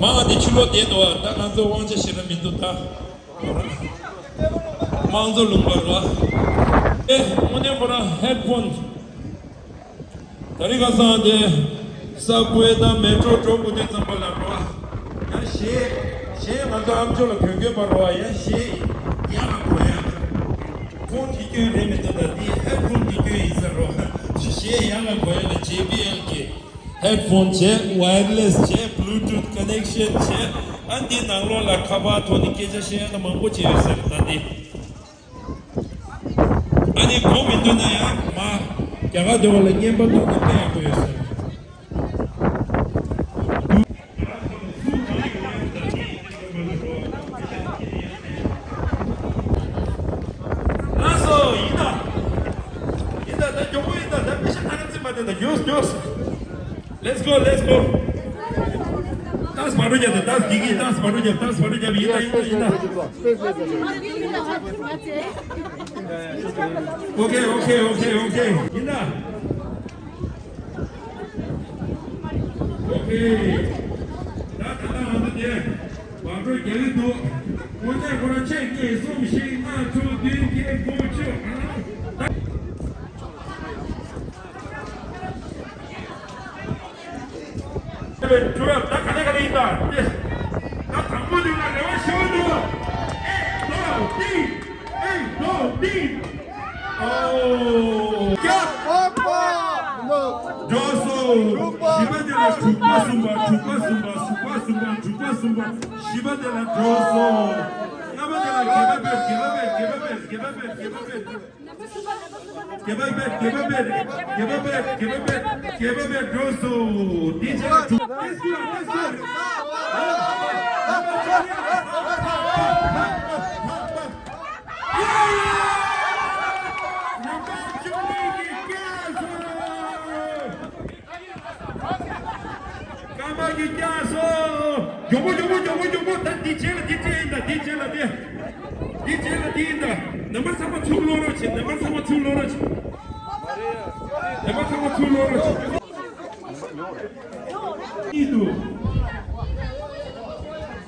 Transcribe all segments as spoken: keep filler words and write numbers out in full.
མ་འདི་ཕྱི་ལོགས་བསྡད་འདུག་བ། ད་ང་ཚོ་དབང་ཆ་ཞེ་དྲག་མི་འདུག་ད། དམངས་གཙོ་ལུང་པ་རེད་བ། ཨེ་དངོས་གནས་ཁོ་རང་ཧེཌ་ཕོན། ད་རིང་ཁ་སང་དེ་སབ་ཝེ་དང་མེ་ཊྲོ་འགྲོ་དགོས་དུས་ཙམ་པ་ལ་རེད་བ། ཡང་གཞས་གཞས་ང་ཚོ་ཨ་མཆོག་ལ་གྱོན་གྱོན་པ་རེད་བ། ཡང་གཞས་ཡག་ག་གོ་ཡ། ཕོན་གྱི་སྐྱོན་རེད་མི་འདུག་ད་འདི་ཧེཌ་ཕོན་གྱི་སྐྱོན་ཡིན་ས་རེད་བ། གཞས་ཡག་ག་གོ་ཡ་ལ་ཇེ་བྷི་ཨེལ་གྱི་ཧེཌ་ཕོན་བྱས། ཝ་ཡར་ལེ་སི་བྱས། བྷུ་ལུ་ཊུཐ་ཀ་ནེག་ཤན་བྱས། ཨ་འདི་ནང་ལོགས་ལ་ཁ་པར་ཐོག་ནས་སྐད་ཆ་བཤད་ཡ་ད་མང་པོ་བྱས་ཡོད་ས་རེད་ད་འདི། ཨ་ནི་གོ་མི་འདུག་ན་ཡང་མ་རྒྱ་གར་སྡེ་བ་ལ་བརྙན་པར་བཏང་ན་དཔེ་ཡག་པོ་ཡོད་ས་རེད། ལགས་སོ། ཡིན་ད། ཡིན་ད། ད་མགྱོགས་པོ་ཡིན་ད། ད་པེ་ཤ་ཁ་ན་ཚིམ་པ་དེ་ད་མགྱོགས་མགྱོགས། Let's go, let's go. ཏཱས་མ་འགྲོ་རྒྱབ་དང་། ཏཱས་འགྲིག་གི། ཏཱས་མ་འགྲོ་རྒྱབ། ཏཱས་མ་འགྲོ་རྒྱབ། ཡིན་ད། ཡིན་ད། ཡིན་ད། Okay, okay, okay, okay. ཡིན་ད། Okay. ད་ད་ལྟ་ང་ཚོ་དེ་བང་འགྲོས་རྒྱག་གི་འདུག་དངོས་གནས་ཁོ་རང་ཕྱེད་གཉིས་གསུམ་བཞི་ལྔ་དྲུག་བདུན་བརྒྱད་དགུ་བཅུ། ད། ད་ག་ནས་ག་ནས་ཡིན་ད། ད་དང་པོ་དེ་ལ་རེ་བ་ཞུ་འདུག་ཨེ་ལོ་ཏི། ཨེ་ལོ་ཏི། ཨོ། རྒྱབ། འགྲོ་སོང་། བཞི་པ་དེ་ལ་དྲུག་པ་གསུམ་པ། དྲུག་པ་གསུམ་པ། དྲུག་པ་གསུམ་པ། དྲུག་པ་གསུམ་པ། བཞི་པ་དེ་ལ་འགྲོ་སོང་། ལྔ་པ་དེ་ལ་བརྒྱད་པ་བེད། བརྒྱད་པ་བེད། བརྒྱད་པ་བེད། བརྒྱད་པ་བེད། བརྒྱད་པ་བེད། བརྒྱད་པ་བེད། བརྒྱད་པ་བེད། བརྒྱད་པ་བེད། བརྒྱད་པ་བེད། བརྒྱད་པ་བེད། འགྲོ་སོང་། ཌི་ཇེ་ལ་ཐུག Let's go, let's go. སྐར་མ་གིས་བཀྱགས་སོང་། མགྱོགས་པོ། མགྱོགས་པོ། མགྱོགས་པོ། མགྱོགས་པོ། ད་འདི་རྗེས་ལ་འདི་འདྲ་ཡིན་ད། འདི་རྗེས་ལ་འདི། འདི་རྗེས་ལ་འདི་ཡིན་ད། རྣམ་པ་ཚང་མ་ཚུར་ལོག་རོགས་བྱེད། རྣམ་པ་ཚང་མ་ཚུར་ལོག་རོགས་བྱེད། རྣམ་པ་ཚང་མ་ཚུར་ལོག་རོགས་བྱེད། གཉིས་འདུག་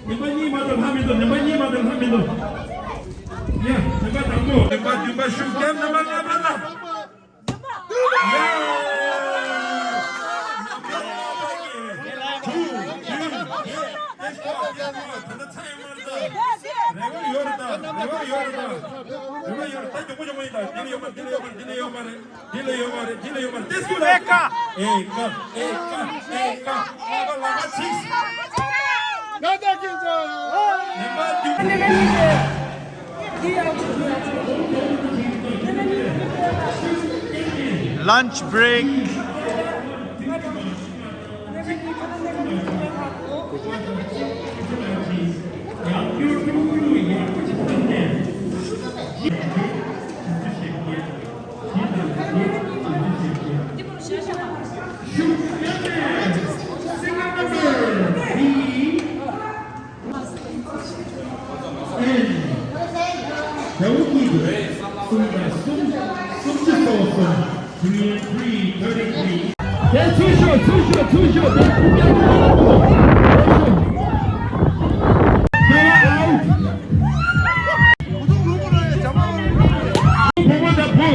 རྣམ་པ་གཉིས་མ་གཏོགས་ལྷག་མི་འདུག་རྣམ་པ་གཉིས་མ་གཏོགས་ལྷག་མི་འདུག་ཡ། རྣམ་པ་དང་པོ། རྣམ་པ་བདུན་པ་ཤུགས་རྒྱབ། རྣམ་པ་ལྔ་པ་ལ། Lunch break. དེ་ཚུར་ཤོག་ཚུར་ཤོག་ཚུར་ཤོག་དེ་ཕུག་རྒྱག་གི་ཡོད་འདུག་ཚུར་ཤོག་བུ་མོ་དང་བུ།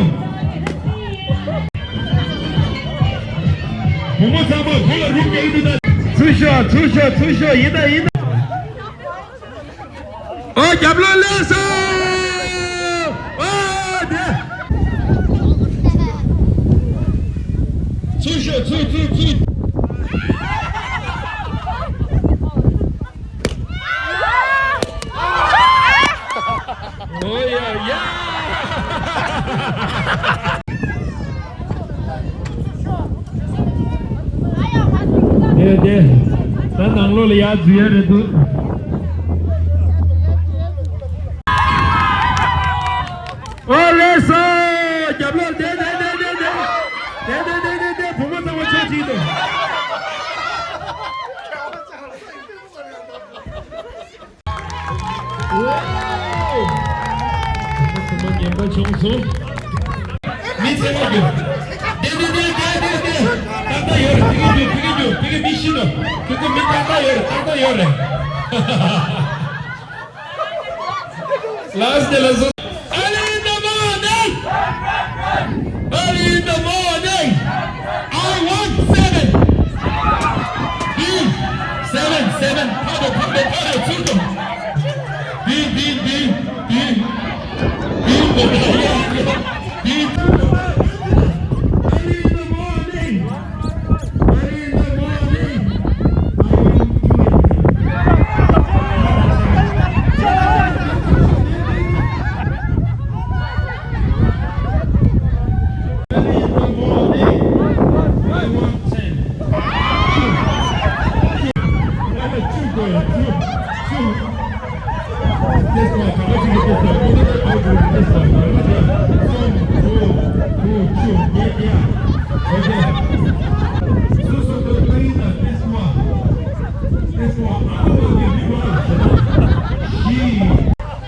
བུ་མོ་ཚང་མ་བུ་ལ་རུབ་རྒྱག་གི་འདུག་ད། ཚུར་ཤོག་ཚུར་ཤོག་ཚུར་ཤོག་ཡིན་ད་ཡིན་ད། ཨོ་རྒྱབ་ལོགས་ལེགས་སོ། ཨོ་དེ། ཚུར་ཤོག་ཚུར་ཚུར་ཚུར། ཨོ་ཡ་ཡ། དེ་དེ། ད་ནང་ལོགས་ལ་ཡར་འཛུལ་ཡ་རེད་འདུག་ཨོ་ལེགས་སོ། རྒྱབ་ལོགས་དེ་དེ་དེ་དེ་དེ། དེ་དེ་དེ་དེ་དེ། བུ་མོ་ཚང་མ་ཕྱོགས་གཅིག་ཏུ། ཨོ། ཚང་མ་ངན་པ་བྱུང་སོང་། མི་ཚེ་མ་རྒྱུ། དེ་དེ་དེ་དེ་དེ་དེ། ཏག་ཏག་ཡོད་རེད། ཕ་གི་རྒྱུ། ཕ་གི་རྒྱུ། ཕ་ ཁྱོད་ཚོ་མི་ཤི་ནོ། ཁྱོད་ཚོ་མི་ཏག་ཏག་ཡོད་རེད། ཏག་ཏག་ཡོད་རེད། Last day, last day. Early in the morning, early in the morning, I want seven. Bean, seven, seven. Pardon, pardon, pardon, pardon. Bean, bean, bean, bean. Bean, bean, bean. Early in the morning. Early in the morning, I want twenty. Early in the morning, I want ten. Two. Two, two, two.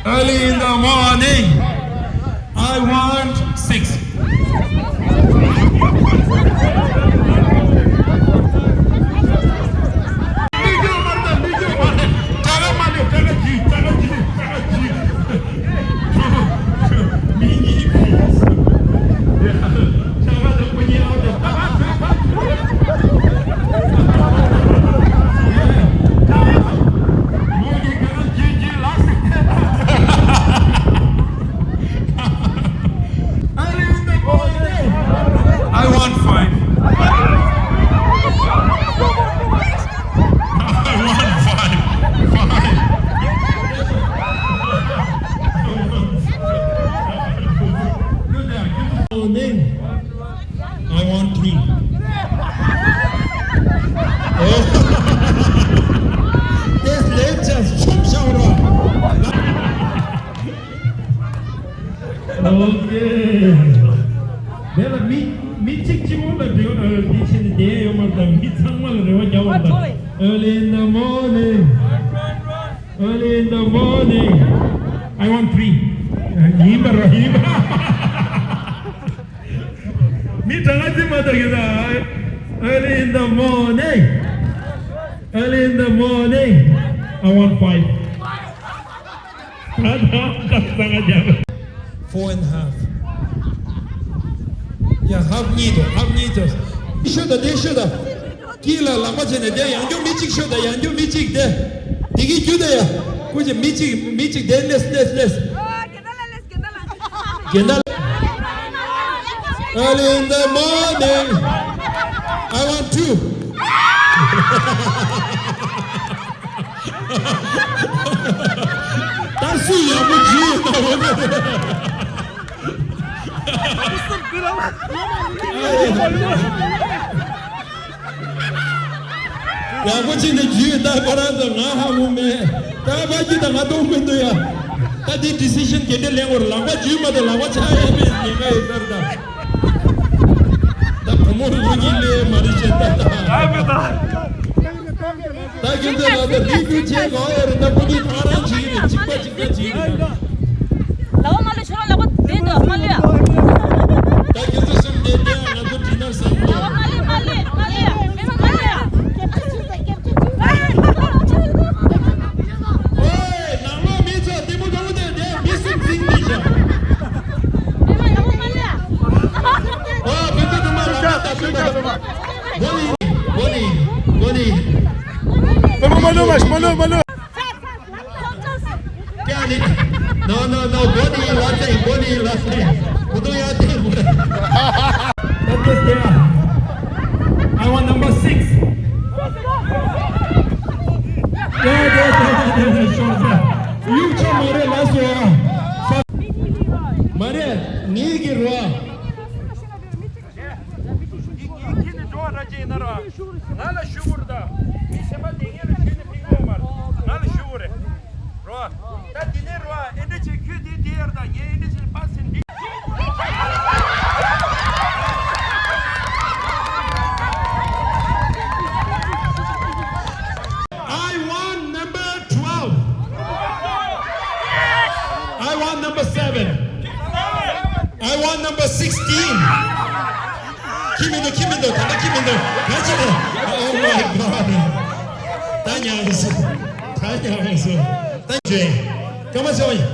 Early in the morning, I want six. I want five. I want five. Five. Good there. Good morning. I want three. Oh. This lecture is from Shaura. Okay. དེ་ལ་མི་མི་གཅིག་གཅིག་པོ་ལ་འབྲེལ་བ་འདི་བྱས་ནས་བསྡད་ཡོད་མ་རེད། མི་ཚང་མ་ལ་རེ་བ་རྒྱག་པ་དང་། Early in the morning. Early in the morning. I want three. ཡིན་པ་ར་ཡིན་པ། མི་གྲངས་ཀ་ཅིག་མ་གཏོགས་ཡོད་ད། Early in the morning. Early in the morning. I want five. ད་ད་ད་ད་ད། Four and a half. ཡ། half གཉིས་དང་half གཉིས་དང་། ཤོད་ད། དེ་ཤོད་ད། དཀྱིལ་ལ་ལག་པ་བྱས་ནས་བསྡད། ཡང་བསྐྱར་མི་གཅིག་ཤོད་དང་། ཡང་བསྐྱར་མི་གཅིག་བསྡད། དེ་གི་རྒྱུད་དེ་ཡ། ཀུ་ཅི་མི་གཅིག་མི་གཅིག་བསྡད། ལེས་ལེས་ལེས། དགེ་འདུན། Early in the morning, I want two. ད་སུ་ཡག་པོ་བྱུང་ཡོད་ན། ཡག་པོ་བྱས་ནས་བརྒྱུད་ད། ཁོ་རང་ཚོ་ང་ཧ་གོ་མེད། ད་ཕ་གི་ད་ང་གཏོང་མི་འདུག་ཡ། ད་དེ་ཌི་སི་ཤན་ག་འདྲ་ལེན་དགོས་རེད། ལག་པ་འཇུས་མ་གཏོགས་ལག་པ་ཆག་ཡས་མེད། ཉེན་ཁ་ཡོད་ས་རེད་ད། ད་བུ་མོ་ལོ་གཉིས་སླེབས་མ་རེད་བྱས་ད། ད་མེད་ད། ད་ཁྱེད་ཚོས་ལབ་ད་རིགས་རྒྱུད་ཆེ་གང་ཡོད་རེད། ད་ཁོ་གཉིས་ཐག་རང་བྱེད་ཀྱི་རེད། གཅིག་པ་གཅིག་པ་བྱེད་ཀྱི་རེད། ལག་པ་མ་ལུས། ཁྱོད་རང་ལག་པ་བསྡད་འདུག་མ་ལུས་ཨ། ད་ཁྱེད་ཚོ་གསུམ་བསྡད་དེ་ང་ཚོ་འགྲིག་ན་བསམ་གྱི། ལག་པ་མ་ལུས་མ་ལུས་མ་ལུས་མ་ལུས། ཨོའི་ནང་ལོགས་མི་ཚོ་ལྟད་མོ་གང་བསྡད་དེ་མི་གསུམ་འཛིང་གི་བཞག་ཨོ་ཕན་ཚུན་དུ་མ་ར་ད་ཕན་ཚུན་དུ་མ། མོ་ནི་མོ་ནི་མོ་ནི། མ་ལུས་མ་ལུས་མ་ལུས། No, no, no, Bonnie, last name, Bonnie, last name. Who do you think? That is there. I want number six. Yeah, yeah, yeah, yeah, yeah, sure, sure. You tell Maria last year. Maria, need to get wrong. ངའི་ཁྱི་ནི་འགྲོ་བ་ར་ཅིག་ཡིན་ན་ར། ང་ལ་ཞུ་དགོས་རེད་ད། མི་གཞན་པ་དེ་ངེད་ལ་ཞུས་ནས་ཕན་གྱི་ཡོད་མ་རེད། ང་ལ་ཞུ་དགོས་རེད། རོ། ད་དེ་ནས་རོ་ཨེ་འདྲ་བྱས་ཁྱོད་དེ་དེ་ཡར་ད་ངས་ཨེ་འདྲ་བྱས་པ་སེམས་འདི། I want number twelve. I want number seven. I want number sixteen. ཁྱི་མི་འདུག་ཁྱི་མི་འདུག་ད་ལྟ་ཁྱི་མི་འདུག་ག་ཅི་རེད། Oh my God. ད་ཉལ་སོང་། ད་ཉལ་སོང་། ད་བྱོས། སྐར་མ་ཚེ་བ་ཡིན།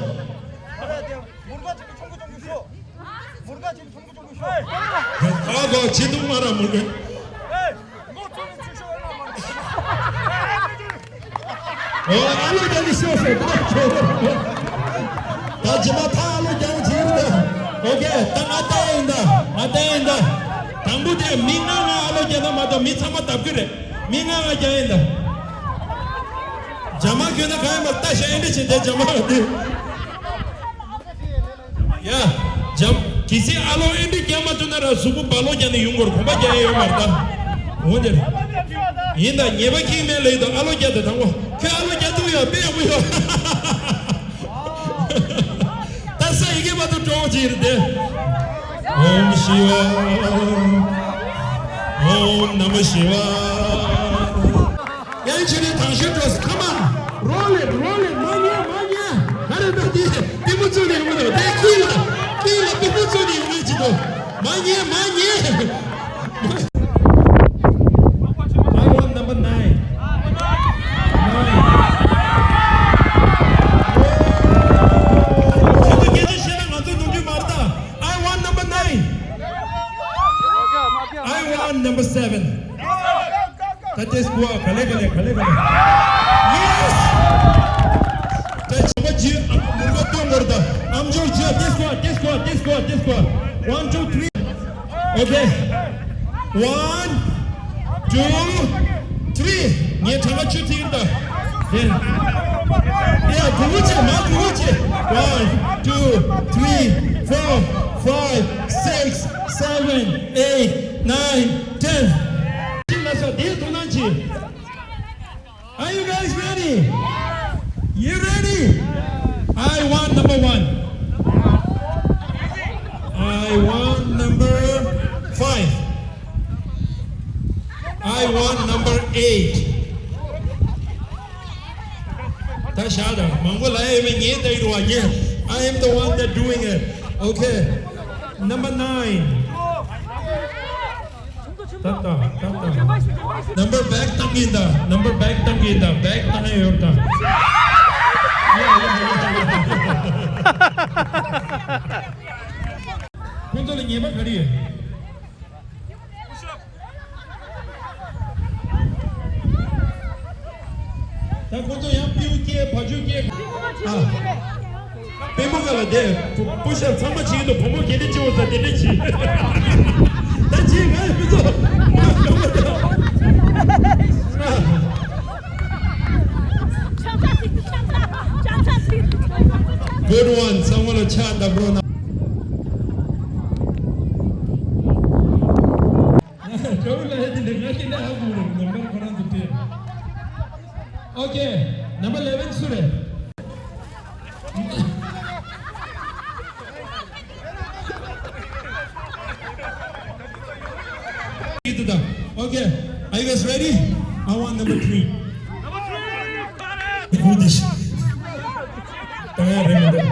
ཨ་གོ་ཆི་འདུག་མ་ར་མུ་གེ། ཨོ་ཨ་ལོ་རྒྱག་གི་ཤོག་ཤོག་ད་ཁྱོད། ད་ཇི་མ་ཐ་ཨ་ལོ་རྒྱག་གི་ཅི་ཡིན་ད། ཨོ་ཀེ་ད་ང་ལྟ་ཡིན་ད། ང་ལྟ་ཡིན་ད། དང་པོ་དེ་མི་ལྔ་ལྔ་ཨ་ལོ་རྒྱག་ན་མ་གཏོགས་མི་ཚང་མ་བརྡབ་རྒྱུ་རེད། མི་ལྔ་ལྔ་རྒྱག་ཡིན་ད། ཇ་མ་གྱོན་ན་གང་ཡིན་པ་ལྟ་ཤ་ཨེ་འདྲ་བྱེད་དེ་ཇ་མ་ལ་དེ། ཡ། འཇམ། གལ་སྲིད་ཨ་ལོ་ཨེ་འདྲ་རྒྱག་མ་ཐུབ་ན་ར་གཟུགས་པོ་སྦ་ལོ་རྒྱག་ནས་ཡོང་དགོས་རེད། གོམ་པ་རྒྱག་ཡས་ཡོད་མ་རེད་ད། འོ་དེ་རེད། ཡིན་ད་ཉེས་པ་ཁྱེར་མེད་ལེགས་དང་ཨ་ལོ་རྒྱག་དང་དང་པོ། ཁྱོད་ཨ་ལོ་རྒྱག་ཐུབ་ཡོད་དཔེ་ཡག་པོ་ཡོད། ད་ས་ཡི་གེ་མ་གཏོགས་སྤྲོ་བོ་ཅིག་རེད་དེ། ཨོམ་ཤི་ཝ། ཨོམ་ནམ་ཤི་ཝ། ཡང་ཆུ་ནས་དང་ཤོད་འགྲོ་སི་ཁ་མ། རོ་ལེ་རོ་ལེ་མ་ཉེ་མ་ཉེ། ག་རེ་ད་དེ་པི་མུ་ཚུ་ནས་ཡོང་གི་འདུག་དེ་ཀི་ལ་ཀི་ལ་པི་མུ་ཚུ་ནས་ཡོང་གི་ཅི་འདུག་མ་ཉེ་མ་ཉེ། I want number nine. Nine. ཁྱེད་ཚོ་སྐད་ཆ་བཤད་ན་ང་ཚོ་ནོར་འཁྲུལ་མ་རེད་ད། I want number nine. I want number seven. ད་ཏེས་ཀུ་ཨ་ག་ལེ་ག་ལེ་ག་ལེ་ག་ལེ། Yes. ད་ཆ་མ་ཇི་ཨ་མུར་ག་ཏོང་གོར་ད། ཨམ་ཇོ་ཇི་ཏེས་ཀུ་ཨ་ཏེས་ཀུ་ཨ་ཏེས་ཀུ་ཨ་ཏེས་ཀུ་ཨ། One, two, three. Okay. One, two, three. ངས་གྲངས་ཀ་བཅུ་ཚིག་ད། ཡ་གུ་གུ་ཆེ་མ་གུ་གུ་ཆེ། One, two, three, four, five, six, seven, eight, nine, ten. ཅི་ལ་སོ་དེ་དོ་སྣང་ཆེ། Are you guys ready? You ready? I want number one. I want number five. I want number eight. ད་ཤ་ད་མང་པོ་ལ་ཡེ་མེ་ངེ་ད་ཡིར་བ་ངེ། I am the one that doing it. Okay. Number nine. ད་ད་ད་ད། Number back བཏང་གིན་ད། Number back བཏང་གིན་ད། Back བཏང་ཡོད་ད། ཁོང་ཚོ་ལ་ཉེས་པ་ག་རེ་ཡོད། ད་ཁོང་ཚོ་ཡང་པིའུ་སྐྱེ་བ་ཆུ་སྐྱེ། ཨ། པེ་མོ་ག་ལ་དེ་པུ་ཤ་ཚང་མ་བྱེད་དུ་བུ་མོ་གལ་ཏེ་བྱེད་འོ་ས་དེ་འདྲ་བྱེད། ད་བྱེད་ང་ཡི་མི་ཚོ། Good one. ཚང་མ་ལ་ཕྱག་འདབ་རོགས་གནང་། དྲ་བ་ལ་ཡ་དེ་འདྲ་ང་སྐད་ན་ཧ་གོ་རེད་ནམ་མཁར་ཁོ་རང་ཚོ་དེ། Okay. Number eleven སུ་རེད། Okay. Are you guys ready? I want number three. Who this? ད་ཡ་རེད་མི་འདུག་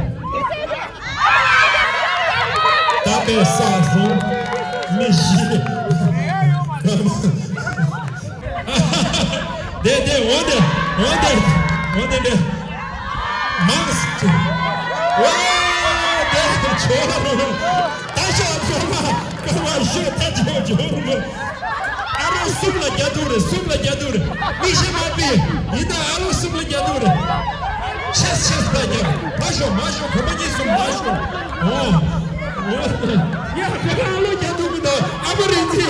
ད་པའི་ས་སོ་མི་ཤི། དེ་དེ་འོ་དེ་འོ་དེ་འོ་དེ་འདྲ། མང་སི། ཝ། དེ་ཆོ་ད་ཤོ་ཆོ་མ་ཀ་བ་ཤོ་ད་ཆོ་ཆོ་མ། ཨ་རོ་གསུམ་ལ་རྒྱ་དུ་རེད། གསུམ་ལ་རྒྱ་དུ་རེད། མི་ཤེས་མ་པི་ཡིན་ད་ཨ་རོ་གསུམ་ལ་རྒྱ་དུ་རེད། ཆེས་ཆེས་ད་རྒྱ་མ་ཤོ་མ་ཤོ་གོ་མ་གཉིས་གསུམ་མ་ཤོ། འོ་འོ་ཡ་ཁ་ཁ་ཨ་རོ་རྒྱ་དུ་མི་ད་ཨ་མ་རིན་ཚི།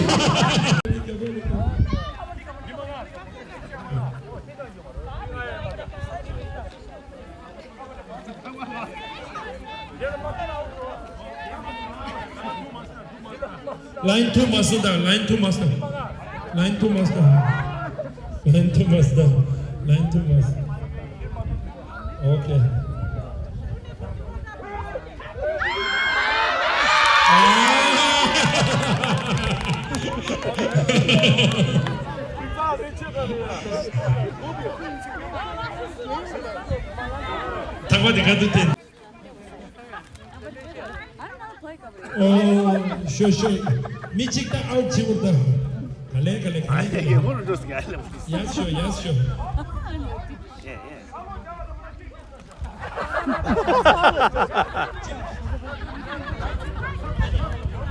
Line two master དང་། Line two master. Line two master. Line two master. Line two master. Okay. ཐག་པ་དེ་ག་དུས་བསྟན། ཨོ། ཤོ་ཤོ། མི་གཅིག་ད་ཨའུཊ་བྱེད་དགོས་ད། ག་ལེ་ག་ལེ་ག་ལེ་ག་ལེ། ཡར་ཤོ་ཡར་ཤོ།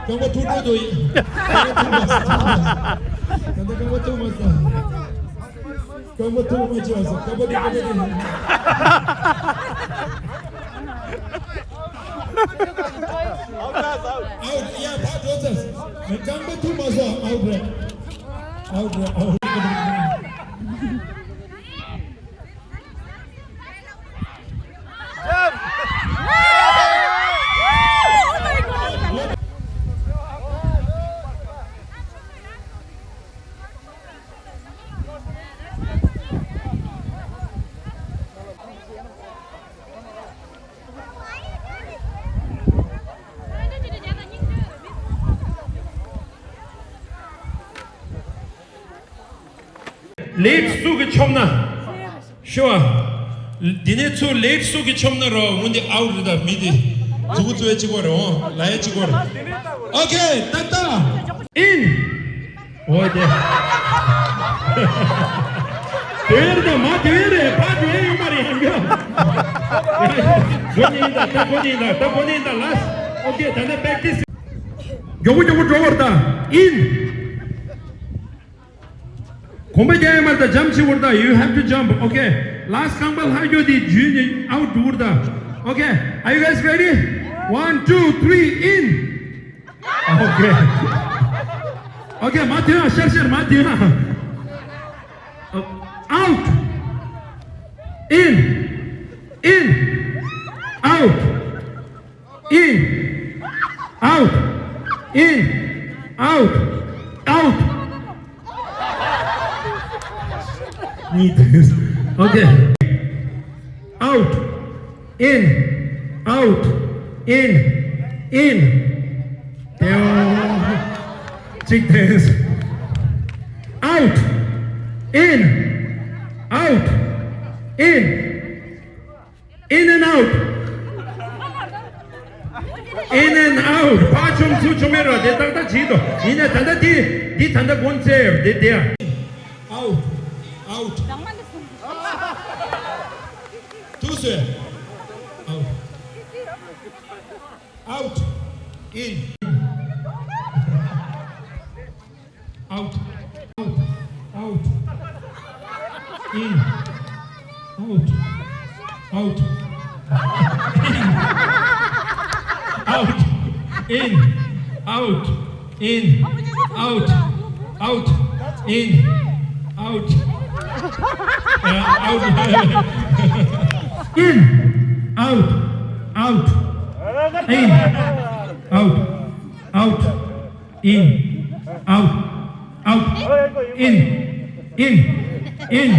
རྐང་པ་ཐུག་འགྲོ་འདུག་ཡིན། རྐང་པ་ཐུག་མ་སོང་། ད་ལྟ་རྐང་པ་ཐུག་མ་སོང་། རྐང་པ་ཐུག་མ་བྱས་སོང་། རྐང་པ་ཐུག་རྐང་པ་ཐུག་ཨའུཊ། ཡ་ཕར་འགྲོ་ཚར། རྐང་པ་ཐུག་མ་སོང་། ཨའུཊ་རེད། ཨའུཊ་རེད། ཨའུཊ། ལེཊ་སུ་གི་ཆོབ་ན། ཤོ་ཨ། འདི་ནས་ཚུར་ལེཊ་སུ་གི་ཆོབ་ན་རོ། འོན་ཏེ་ཨའུཊ་རེད་ད། མི་དེ་མཛུ་གུ་བཙུགས་ཡ་གཅིག་པོ་རེད། འོ་ལ་ཡ་གཅིག་པོ་རེད། ཨོ་ཁེ། ཏག་ཏག་ཨིན། འོ་དེ། དེ་རེད་ད། མ་དེ་རེད། ཕ་དེ་ཡོད་མ་རེད་ཡང་གི། གོ་ནི་ད། ད་གོ་ནི་ད། ད་གོ་ནི་ད། ལཱསི། ཨོ་ཁེ། ད་ནི་པེག་ཊི་སི། མགྱོགས་པོ་མགྱོགས་པོ་འགྲོ་བར་ད། ཨིན། གོམ་པ་རྒྱག་ཡ་མ་རེད་ད། ཇམ་བྱེད་དགོས་རེད་ད། You have to jump. Okay. Last རྐང་པ་ལྷག་རྒྱུ་དེ་འཇུས་ནས་ཨའུཊ་འགྲོ་གི་རེད་ད། Okay. Are you guys ready? One, two, three, in. Okay. Okay. མར་ཐོན་ཨ། ཤར་ཤར་མར་ཐོན་ཨ། Out. In. In. Out. In. Out. In. Out. Out. Need this. Okay. Out. In. Out. In. In. Down. Check this. Out. In. Out. In. In and out. In and out. ཕར་མཆོང་ཚུར་མཆོང་མེད་ར། དེ་ཏག་ཏག་བྱེད་དོ། ཡིན་ན་ད་ལྟ་དེ་འདི་ད་ལྟ་གོན་ཚེ་དེ་དེ། Out. Out. ཐུགས་སུ། Out. Out. In. Out. Out. Out. In. Out. Out. In. Out. In. Out. In. Out. Out. In. Out. Yeah, out. In. Out. Out. In. Out. Out. In. Out. Out. In. In. In.